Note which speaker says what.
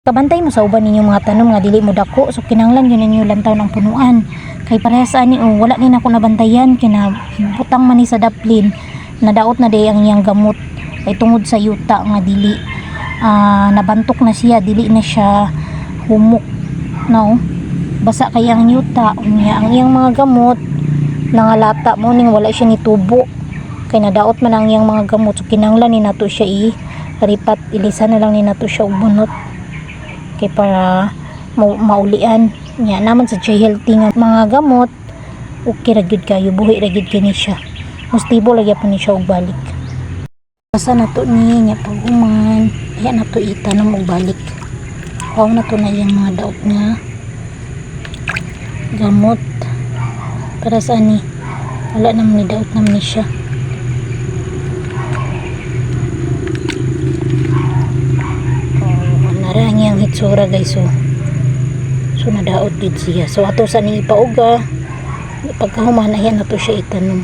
Speaker 1: Kabantay mo sa uban ninyong mga tanom nga dili mo dako, so kinahanglan yun ninyo lantaw ng punuan. Kay parehas ani oh, wala ni nako nabantayan kina butang man ni sa daplin, nadaot na day ang iyang gamot kay tungod sa yuta nga dili nabantok na siya, dili na siya humok, no? Basa kay ang yuta, unya ang iyang mga gamot nangalata mo ning wala siya ni tubo kay nadaot man ang iyang mga gamot. So kinahanglan ni nato siya i ripat, ilisan na lang ni nato siya og bunot kay para maulian nya naman sa siya healthy nga mga gamot. Okay ra gyud kayo, buhi ra gyud kini siya, mustibo lagi pa ni siya og balik. Basa na to ni nya, pag human iya na to itanom og balik. Kuha na to na iyang mga daot nga gamot para sa ani wala naman ni daot naman ni siya. Oh, nara ang iyang hitsura, guys, oh. So nadaot gid siya. So ato sa ni ipauga, pagkahuman ayan na to siya itanom.